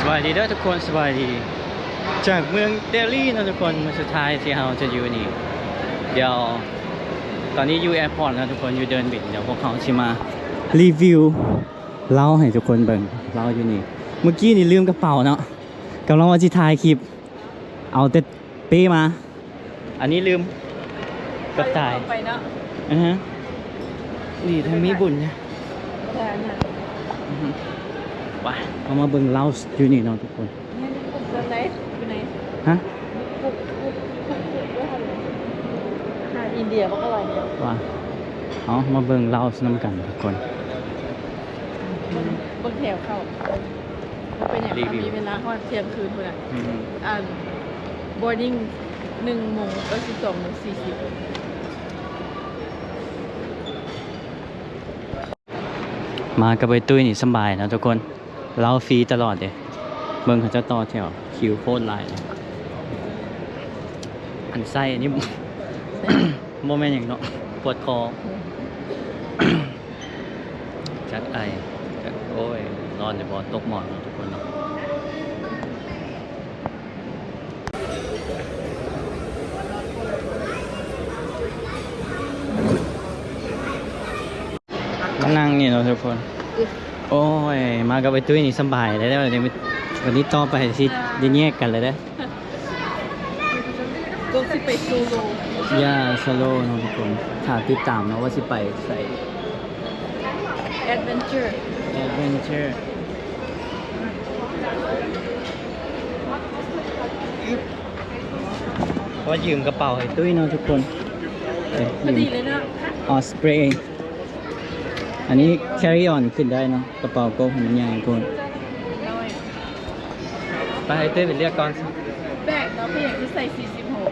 ສະບາຍດີເດີທຸກຄົນ ສະບາຍດີ ຈາກເມືອງເດລີເນາະທຸກຄົນ. ມື້ສຸດທ້າຍທີ່ເຮົາຈະຢູ່ນີ້ ດຽວຕອນນີ້ຢູ່ແອພອດເນາະທຸກຄົນ ຢູ່ເດີ່ນບິນ. ດຽວພວກເຮົາຊິມາຣີວິວເຫຼົ້າໃຫ້ທຸກຄົນເບິ່ງ ເຫຼົ້າຢູ່ນີ້. ເມື່ອກີ້ນີ້ລືມກະເປົາເນາະ ກຳລັງວ່າຊິຖ່າຍຄລິບ ເອົາແຕ່ເປ້ມາ. ອັນນີ້ລືມກັບຕາຍ ໄປເນາະ ອືຮຶ ດີແທ້ມີບຸນນະ. ໄປ ເຮົາມາເບິ່ງເຫຼົ້າຢູ່ນີ້ເນາະທຸກຄົນ. ແມ່ນ ປຸກຕອນໃດ? ຢູ່ໃນ ຮະ? ປຸກ ປຸກ ປຸກ ປຸກ ອາຫານອິນເດຍບັກຫຼາຍແນວ. ວ່າ ເອົາ ມາເບິ່ງເຫຼົ້ານຳກັນທຸກຄົນ. ເບິ່ງແຖວເຂົ້າ ເປັນຫຍັງ ມີເວລາຮອດທ່ຽງຄືນພຸ້ນນະ. ອືມ ອັນ ບອດດິງ ໜຶ່ງໂມງ ເອີ ສິບສອງໂມງສີ່ສິບ. ມາກັບໄອ້ຕຸ້ຍນີ້ສຳບາຍເນາະທຸກຄົນ ເຫຼົ້າຟຣີຕະຫຼອດເດ້. ເບິ່ງເຂົາເຈົ້າຕໍ່ແຖວ ຄິວໂຄດຫຼາຍເລີຍ. ອັນໄສ້ອັນນີ້ ບໍ່ແມ່ນຫຍັງເນາະ ປວດຄໍ ຈັກໄອ ຈັກ ໂອ້ຍ ຮ້ອນຢູ່ບໍ່ ຕົກໝອນເນາະທຸກຄົນເນາະ. ມານັ່ງນີ້ເນາະທຸກຄົນ. ໂອ້ຍ ມາກັບໄອ້ຕຸ້ຍນີ້ສຳບາຍແລ້ວ ດຽວວັນນີ້ຕໍ່ໄປຊິໄດ້ແຍກກັນແລ້ວເດ້. ກໍຊິໄປໂຊໂລ ຢ່າ ໂຊໂລເນາະທຸກຄົນ. ຖ້າຕິດຕາມເນາະວ່າຊິໄປໃສ. ແອັດເວັນເຈີ ແອັດເວັນເຈີ. ຂໍຢືມກະເປົາໃຫ້ຕຸ້ຍເນາະທຸກຄົນ. ເອີ ພໍດີເລີຍເນາະ ອໍ ສະເປຣ. ອັນນີ້ carry on ຂຶ້ນໄດ້ເນາະ ກະເປົາກົກມັນໃຫຍ່ໂພດ. ໄປ ໃຫ້ຕຸ້ຍໄປເລືອກກ່ອນ. ແບກເນາະ ເປັນຫຍັງຄືໃສ່ສີ່ສິບຫົກ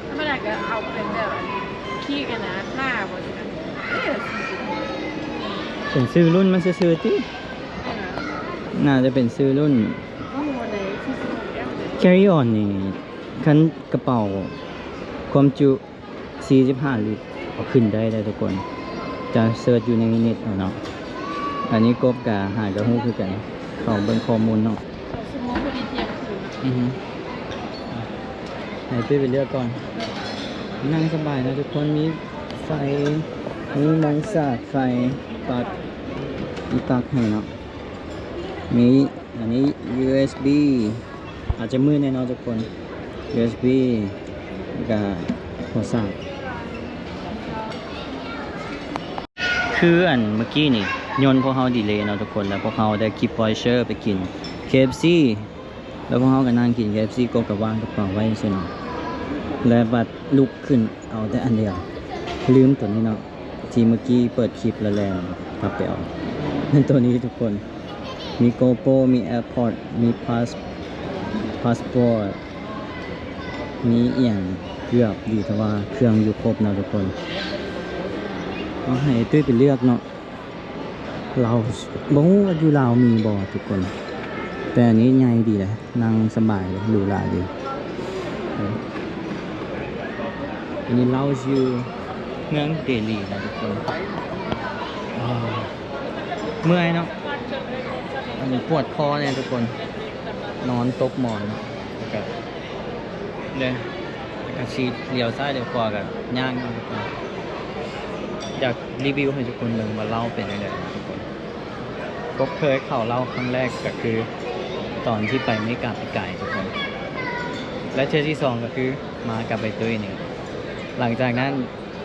ທຳມະດາກໍເອົາເປັນແບບ ຂີ່ກັນນະ ໜ້າບໍ່ ເອີ ສີ່ສິບຫົກ. ເປັນຊື່ລຸ້ນມັນຊື່ໆຕິ. ແມ່ນຫວາ? ໜ້າຈະເປັນຊື່ລຸ້ນ. ໂອ້ໂຫ ໃນສີ່ສິບຫົກແອວເລີຍ. Carry on ນີ້ ຄັນກະເປົາຄວາມຈຸສີ່ສິບຫ້າລິດ ເອົາຂຶ້ນໄດ້ເດີທຸກຄົນ. ຈະເສີດຢູ່ໃນເນັດເອົາເນາະ. ອັນນີ້ກົບກະຫາກໍຮູ້ຄືກັນ ເຂົ້າເບິ່ງຂໍ້ມູນເນາະ. ຊົ່ວໂມງພໍດີທ່ຽງຄືນ. ອືຮຶ ໃຫ້ຕຸ້ຍໄປເລືອກກ່ອນ. ນັ່ງສະບາຍເນາະທຸກຄົນ ມີໄຟ ມີໝອງສາດໄຟ ປັກ ມີປັກໃຫ້ເນາະ. ມີອັນນີ້ ຢູເອັສບີ ອາດຈະມືດແນ່ເນາະທຸກຄົນ ຢູເອັສບີ ແລ້ວກະໂທລະສັບ. ຄືອັນເມື່ອກີ້ນີ້ ຍົນພວກເຮົາດີເລເນາະທຸກຄົນ ແລ້ວພວກເຮົາໄດ້ກິບວອຍເຊີໄປກິນເຄເອັຟຊີ ແລ້ວພວກເຮົາກໍນັ່ງກິນເຄເອັຟຊີ ກົບກໍວາງກະເປົາໄວ້ຈັ່ງຊີ້ເນາະ ແລ້ວບັດລຸກຂຶ້ນເອົາແຕ່ອັນດຽວ ລືມໂຕນີ້ເນາະ ທີ່ເມື່ອກີ້ເປີດຄລິບແລ້ວແລ່ນກັບໄປເອົາ ແມ່ນໂຕນີ້ທຸກຄົນ. ມີໂກໂປຣ ມີແອພອດ ມີພາສ ພາສປອດ ມີອີ່ຫຍັງ ເກືອບ ດີແຕ່ວ່າເຄື່ອງຢູ່ຄົບເນາະທຸກຄົນ. ເອົາໃຫ້ຕຸ້ຍໄປເລືອກເນາະ. ລາວ ບໍ່ຮູ້ວ່າຢູ່ລາວມີບໍ່ທຸກຄົນ ແຕ່ອັນນີ້ໃຫຍ່ດີເດ້ ນັ່ງສະບາຍເດ້ ຫຼູຫຼາດີ. ອັນນີ້ລາວຢູ່ເມືອງເດລີນະທຸກຄົນ. ເມື່ອຍເນາະ ອັນນີ້ປວດຄໍແນ່ທຸກຄົນ ນອນຕົກໝອນ ແລ້ວກະ ເດີ ແລ້ວກະຊິລ້ຽວຊ້າຍລ້ຽວຂວາກະຍາກຢູ່ທຸກຄົນ. ຢາກຣີວິວໃຫ້ທຸກຄົນເບິ່ງວ່າລາວເປັນຈັ່ງໃດທຸກຄົນ. ກົບເຄີຍເຂົ້າລາວຄັ້ງແລກກະຄືຕອນທີ່ໄປເມກາປີກາຍທຸກຄົນ ແລະ ເທື່ອທີສອງກະຄືມາກັບໄອ້ຕຸ້ຍນີ້. ຫຼັງຈາກນັ້ນ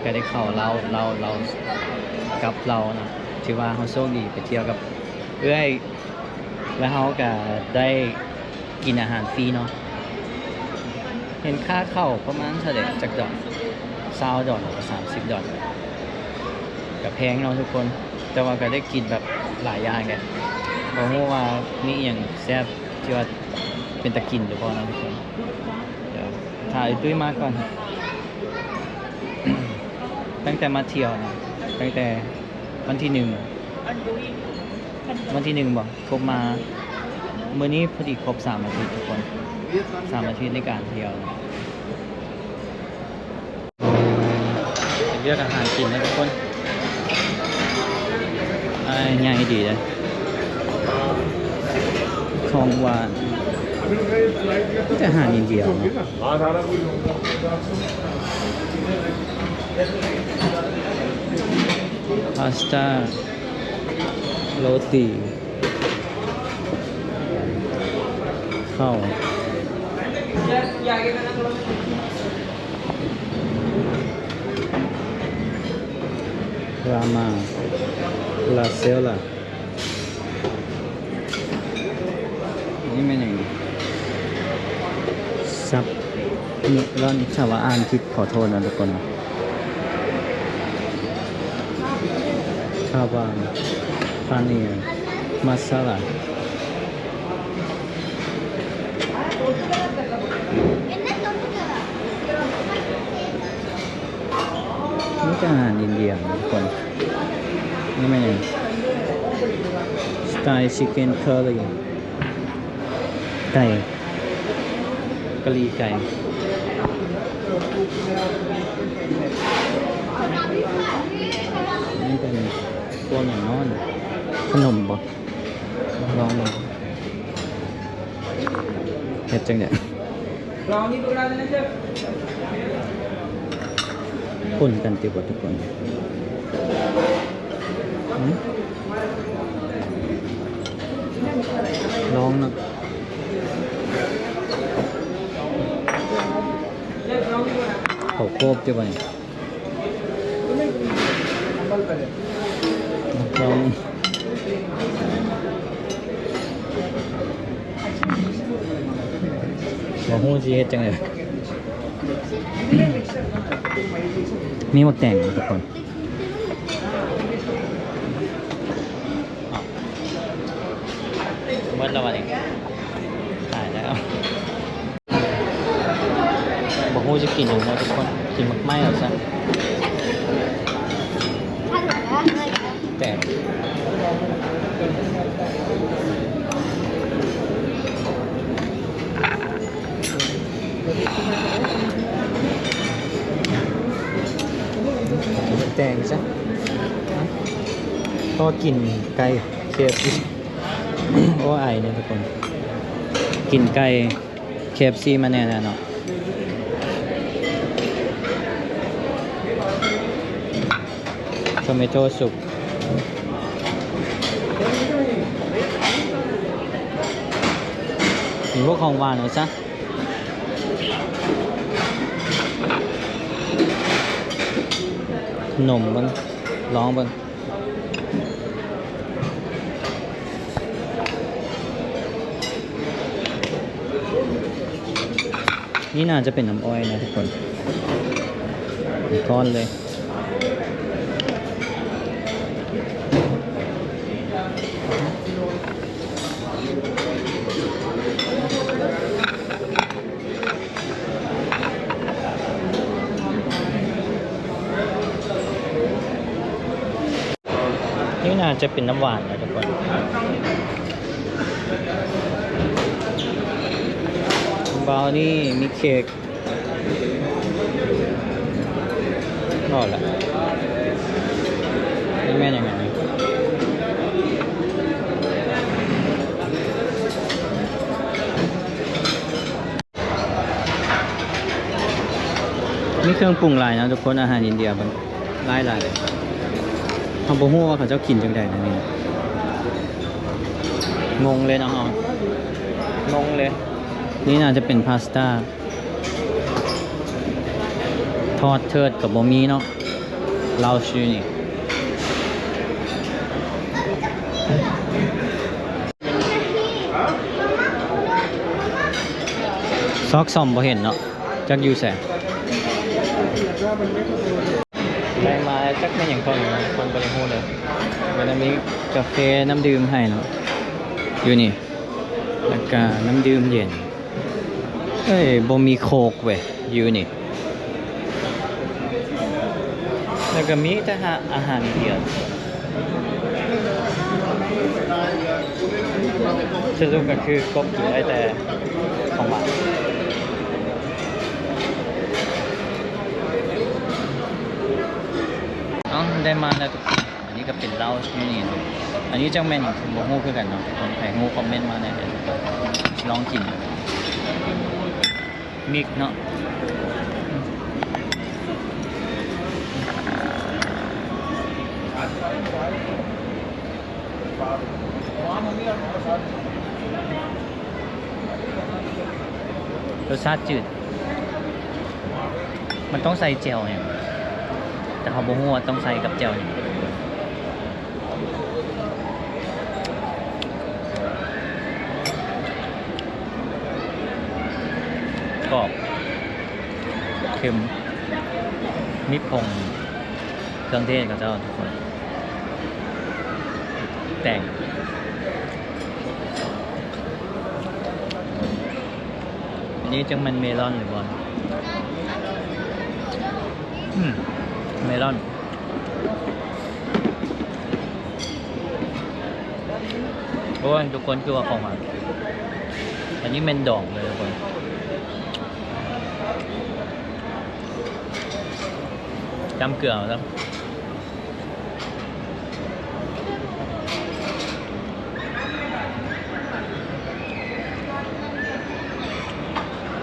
ກະໄດ້ເຂົ້າລາວ ລາວ ລາວ ກັບລາວນະ ຖືວ່າເຮົາໂຊກດີໄປທ່ຽວກັບເອື້ອຍ ແລ້ວເຮົາກະໄດ້ ກິນອາຫານຟຣີເນາະ. ເຫັນຄ່າເຂົ້າປະມານເທົ່າໃດ ຈັກດອນ ຊາວດອນ ຫຼືວ່າສາມສິບດອນ ກະແພງເນາະທຸກຄົນ ແຕ່ວ່າກະໄດ້ກິນແບບຫຼາຍຢ່າງເດ້. ບໍ່ຮູ້ວ່າມີອີ່ຫຍັງແຊບທີ່ວ່າເປັນຕາກິນຫຼືບໍ່ເນາະທຸກຄົນ. ດຽວຖ້າໄອ້ຕຸ້ຍມາກ່ອນ. ຕັ້ງແຕ່ມາທ່ຽວນະ ຕັ້ງແຕ່ວັນທີໜຶ່ງ ວັນທີໜຶ່ງບໍ? ຄົບມາ ມື້ນີ້ພໍດີຄົບສາມອາທິດທຸກຄົນ ສາມອາທິດໃນການທ່ຽວ. ເລືອກອາຫານກິນນະທຸກຄົນ. ອ້າຍໃຫຍ່ດີເດ້. ຂອງຫວານ ແຕ່ອາຫານອິນເດຍເນາະ ພາສຕ້າ ໂຣຕີ ເຂົ້າ ລາມາ ລາເຊລລາ. ນີ້ແມ່ນຫຍັງນີ້? ຊັບເມລອນ ຖ້າວ່າອ່ານຜິດຂໍໂທດນະທຸກຄົນ. ຄາວານ ພາເນຍ ມາຊາລາ. ນີ້ກະອາຫານອິນເດຍທຸກຄົນ. ນີ້ແມ່ນຫຍັງ? ສະໄຕລ໌ຊິກເກັນເຄີລີ ໄກ່ ກະຫຼີ່ໄກ່. ນີ້ເປັນພວກຫຍັງເນາະ? ຂະໜົມບໍ? ລອງເບິ່ງ ເຮັດຈັ່ງໃດ? ປົນກັນຕິບໍ່ທຸກຄົນ? ຫຶ? ລອງເນາະ. ເຂົ້າໂຄບຕິບໍ່ນີ້? ລອງ ບໍ່ຮູ້ຊິເຮັດຈັ່ງໃດ. ມີໝາກແຕງຢູ່ທຸກຄົນ. ເອົາ ເບິດແລ້ວບັດນີ້ ຕາຍແລ້ວ. ບໍ່ຮູ້ຈະກິນຫຍັງເນາະທຸກຄົນ ກິນໝາກໄມ້ເອົາຊັ້ນ. ແຕກ ແຕກຊະ ພໍກິນໄກ່ ເຄເອັຟຊີ. ໂອ້ ໄອເນາະທຸກຄົນ ກິນໄກ່ ເຄເອັຟຊີ ມາແນ່ນະເນາະ. ໂທເມໂຕ້ຊຸບ ກິນພວກຂອງຫວານເອົາຊະ. ໜົມເບິ່ງ ລອງເບິ່ງ. ນີ້ໜ້າຈະເປັນນ້ຳອ້ອຍນະທຸກຄົນ ກ້ອນເລີຍ. ນີ້ໜ້າຈະເປັນນ້ຳຫວານນະທຸກຄົນ ບຣາວນີ ມີເຄັກ. ພໍລະ ນີ້ແມ່ນຫຍັງອັນນີ້? ມີເຄື່ອງປຸງຫຼາຍເນາະທຸກຄົນ ອາຫານອິນເດຍເພິ່ນຫຼາຍໆ ເຮົາບໍ່ຮູ້ວ່າເຂົາເຈົ້າກິນຈັ່ງໃດນະນີ້ ງົງເລີຍເນາະ ເຮົາງົງເລີຍ. ນີ້ໜ້າຈະເປັນພາສຕ້າ ທອດເທີດກະບໍ່ມີເນາະ ລາວຊິນີ້. ຊອກສ່ອງບໍ່ເຫັນເນາະ ຈັກຢູ່ໃສ. ໄດ້ມາແລ້ວ ຈັກແມ່ນຫຍັງເທົ່ານີ້ ຄົນບໍ່ໄດ້ຮູ້ເລີຍ. ມັນຈະມີກາເຟ ນ້ຳດື່ມໃຫ້ເນາະ ຢູ່ນີ້ ແລ້ວກະນ້ຳດື່ມເຢັນ. ເອີຍ ບໍ່ມີໂຄກເວີຍ ຢູ່ນີ້ ແລ້ວກະມີແຕ່ອາຫານອິນເດຍ. ສະຫຼຸບກະຄືກົບກິນໄດ້ແຕ່ຂອງຫວານ. ເອົ້າ ໄດ້ມາແລ້ວທຸກຄົນ ອັນນີ້ກະເປັນເຫຼົ້າຢູ່ນີ້ເນາະ. ອັນນີ້ຈັກແມ່ນຫຍັງ ບໍ່ຮູ້ຄືກັນເນາະ. ໃຜຮູ້ຄອມເມັນມາແດ່ເດີ. ລອງກິນເບິ່ງ ມິກເນາະ. ລົດຊາດຈືດ. ມັນຕ້ອງໃສ່ແຈ່ວຫຍັງ ແຕ່ເຮົາບໍ່ຮູ້ວ່າຕ້ອງໃສ່ກັບແຈ່ວຫຍັງ. ກອບ ເຄັມ ມີຜົງເຄື່ອງເທດເຂົາເຈົ້າທຸກຄົນ ແຕງ. ອັນນີ້ຈັ່ງແມ່ນເມລອນຫຼືບໍ່? ອືມ ເມລອນ. ໂອ້ຍ ທຸກຄົນ ຄືວ່າຂອງຫວານ. ອັນນີ້ແມ່ນດອງເລີຍທຸກຄົນ. ຈ້ຳເກືອເອົາຊະ.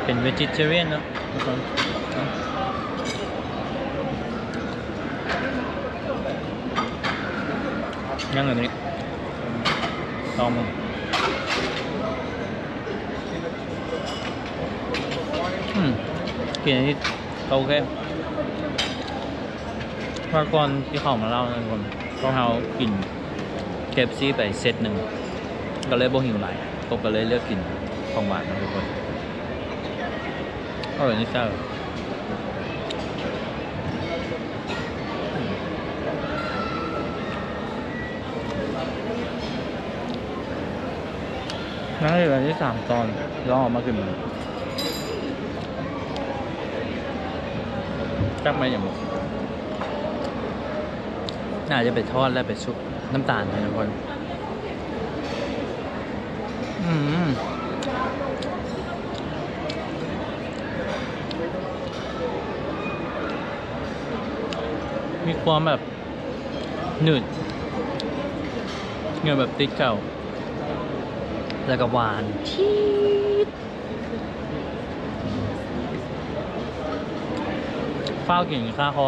ເປັນ vegetarian ເນາະ ທຸກຄົນ. ຍັງອັນນີ້ ລອງເບິ່ງ. ອືມ ກິນອັນນີ້ ກໍໂອເຄ. ເມື່ອກ່ອນທີ່ເຂົ້າມາລາວນະທຸກຄົນ ພວກເຮົາກິນ ເຄເອັຟຊີ ໄປເຊັດໜຶ່ງ ກໍເລີຍບໍ່ຫິວຫຼາຍ ກົບກໍເລີຍເລືອກກິນຂອງຫວານນະທຸກຄົນ. ເອີ ນີ້ແຊບ. ຍັງເຫຼືອຢູ່ສາມຕອນ ລອງເອົາມາກິນເບິ່ງ. ຈັກແມ່ນຫຍັງ ໜ້າຈະໄປທອດ ແລ້ວໄປຊຸບນ້ຳຕານໃຫ້ທຸກຄົນ. ອືມ ມີຄວາມແບບໜືດ ເນື້ອແບບຕິດເຂົ້າ ແລ້ວກໍຫວານ ຈີດ. ຟ້າວກິນຄາຄໍ.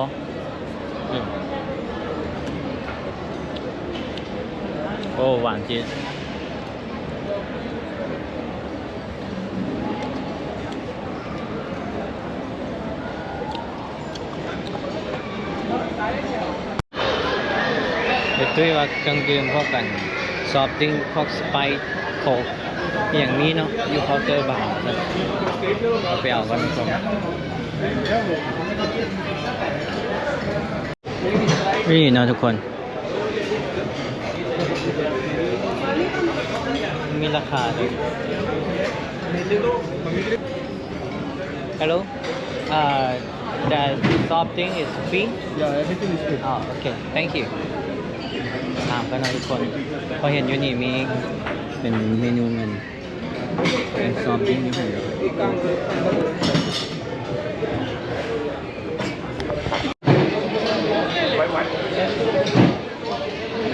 ໂອ້ ຫວານຈິດ. ເຮັດຕຸ້ຍວ່າເຄື່ອງດື່ມພວກກັນ ຊອບດິງ ພວກສະປາຍ ໂຄກ ອີ່ຫຍັງມີເນາະ ຢູ່ເຄົາເຕີບາ ເອົາໄປເອົາກັນທຸກຄົນ. ນີ້ເນາະທຸກຄົນ ມີລາຄາເດ້. Hello, uh, the soft drink is free? Yeah, everything is free. Oh, okay. Thank you. ຖາມກັນເນາະທຸກຄົນ ເພາະເຫັນຢູ່ນີ້ມີເປັນເມນູເງິນ ເປັນຊອບດິງຢູ່ຫັ້ນ.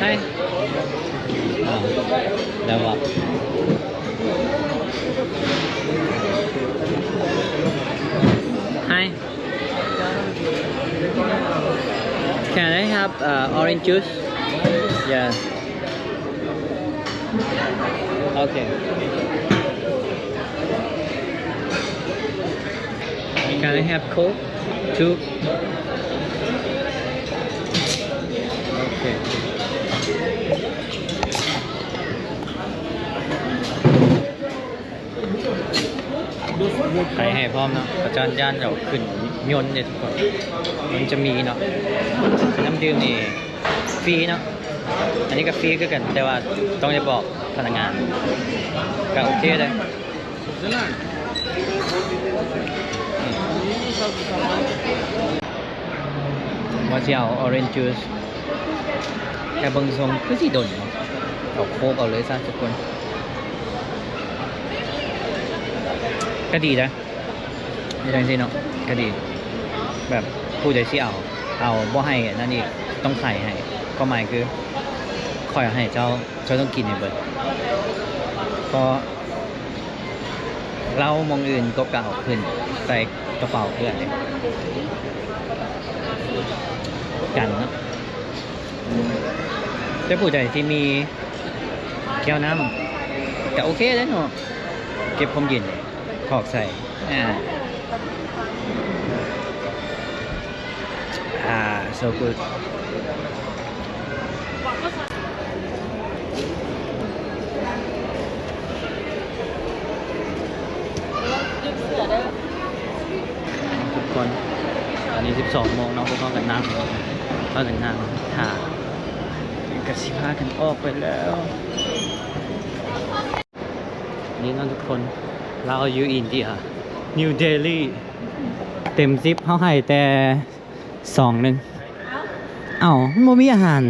Hi. ອ້າວ ແລ້ວວ່າ Hi. Can I have, uh, orange juice? Yeah. Okay. Can I have Coke too? Okay. ໃຫ້ ໃຫ້ພ້ອມເນາະ ເຂົາເຈົ້າຢ້ານເອົາຂຶ້ນຍົນເດ້ທຸກຄົນ. ມັນຈະມີເນາະ ນ້ຳດື່ມນີ້ຟຣີເນາະ ອັນນີ້ກໍຟຣີຄືກັນ ແຕ່ວ່າຕ້ອງໄດ້ບອກພະນັກງານ ກໍໂອເຄເດ້. ວ່າຊິເອົາ orange juice ແຕ່ເບິ່ງຊົງຄືຊິດົນເນາະ ເອົາໂຄກເອົາເລີຍຊະທຸກຄົນ. ກໍດີນະ ເຮັດຈັ່ງຊີ້ເນາະ ກໍດີ ແບບຜູ້ໃດຊິເອົາ ເອົາ ບໍ່ໃຫ້ອັນນັ້ນອີກ ຕ້ອງໄຂໃຫ້ ຄວາມໝາຍຄື ຂ້ອຍເອົາໃຫ້ເຈົ້າ ເຈົ້າຕ້ອງກິນໃຫ້ເບິດ ເພາະເຫຼົ້າໝ່ອງອື່ນກົບກະເອົາຂຶ້ນໃສ່ກະເປົາເພື່ອນເດ້ ກັນເນາະ. ແຕ່ຜູ້ໃດທີ່ມີແກ້ວນ້ຳກະໂອເຄເດ້ເນາະ ເກັບຄວາມເຢັນ ຖອກໃສ່ ອາ ອາ so good. ທຸກຄົນ ຕອນນີ້ສິບສອງໂມງເນາະ ພວກເຮົາກະນັ່ງ ພາກັນນັ່ງຖ້າ ກະຊິພາກັນອອກໄປແລ້ວ. ນີ້ເນາະທຸກຄົນ ລາວຢູ່ອິນເດຍ New Delhi ເຕັມສິບເຮົາໃຫ້ແຕ່ສອງໜຶ່ງ. ເອົ້າ ເອົ້າ ມັນບໍ່ມີອາຫານ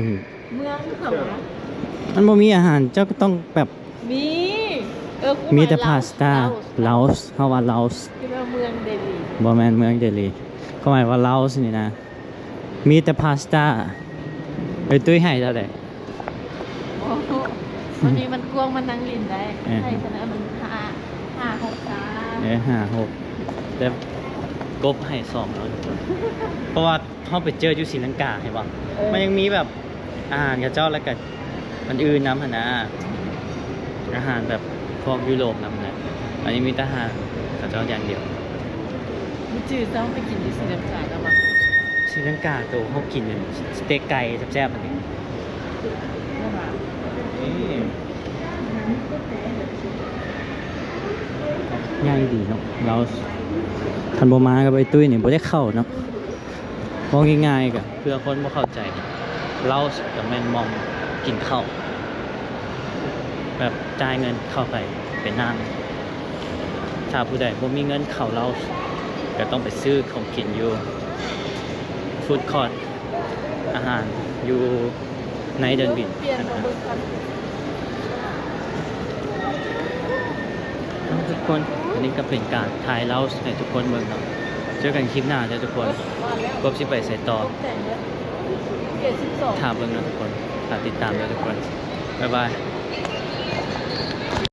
ເມືອງເຂົານະ ມັນບໍ່ມີອາຫານ ເຈົ້າກະຕ້ອງແບບ ມີ ເອີ ມີແຕ່ພາສຕ້າ ລາວ ລາວ ເຮົາວ່າລາວ ຄິດວ່າເມືອງເດລີ ບໍ່ແມ່ນເມືອງເດລີ ຄວາມໝາຍວ່າລາວນີ້ນະ ມີແຕ່ພາສຕ້າ. ເອີ ຕຸ້ຍໃຫ້ເທົ່າໃດ? ໂອ້ໂຫ ວັນນີ້ມັນກວ້າງ ມັນນັ່ງຫຼິ້ນໄດ້ ເອີ ໃຫ້ຊະນະ ມັນຫ້າ ຫ້າຫົກຊາ ເອີ ຫ້າຫົກ ແຕ່ກົບໃຫ້ສອງເນາະ ເພາະວ່າເຮົາໄປເຈີຢູ່ສີລັງກາ ເຫັນບໍ່ ເອີ ມັນຍັງມີແບບອາຫານເຂົາເຈົ້າ ແລ້ວກະອັນອື່ນນຳຫັ້ນນະ ອາຫານແບບພວກຢູໂຣບນຳຫັ້ນນະ ອັນນີ້ມີແຕ່ອາຫານເຂົາເຈົ້າຢ່າງດຽວ. ມື້ຈື່ເຈົ້າໄປກິນຢູ່ສີລັງກາແລ້ວບໍ່? ສີລັງກາໂຕເຮົາກິນສະເຕັກໄກ່ແຊບໆຫັ້ນເດ ນີ້ ໃຫຍ່ດີເນາະ ລາວ ຄັນບໍ່ມາກັບໄອ້ຕຸ້ຍນີ້ບໍ່ໄດ້ເຂົ້າເນາະ. ເວົ້າງ່າຍໆ ກະເພື່ອຄົນບໍ່ເຂົ້າໃຈ ລາວກະແມ່ນໝ່ອງກິນເຂົ້າ ແບບຈ່າຍເງິນເຂົ້າໄປ ໄປນັ່ງ ຖ້າຜູ້ໃດບໍ່ມີເງິນເຂົ້າລາວ ກະຕ້ອງໄປຊື້ຂອງກິນຢູ່ຟູດຄອດ ອາຫານຢູ່ໃນເດີ່ນບິນ. ເອົ້າ ທຸກຄົນ ອັນນີ້ກະເປັນການຖ່າຍລາວໃຫ້ທຸກຄົນເບິ່ງເນາະ. ເຈີກັນຄລິບໜ້າເດີທຸກຄົນ ກົບຊິໄປໃສຕໍ່ ຖ້າເບິ່ງເນາະທຸກຄົນ ຖ້າຕິດຕາມເດີທຸກຄົນ ບາຍບາຍ.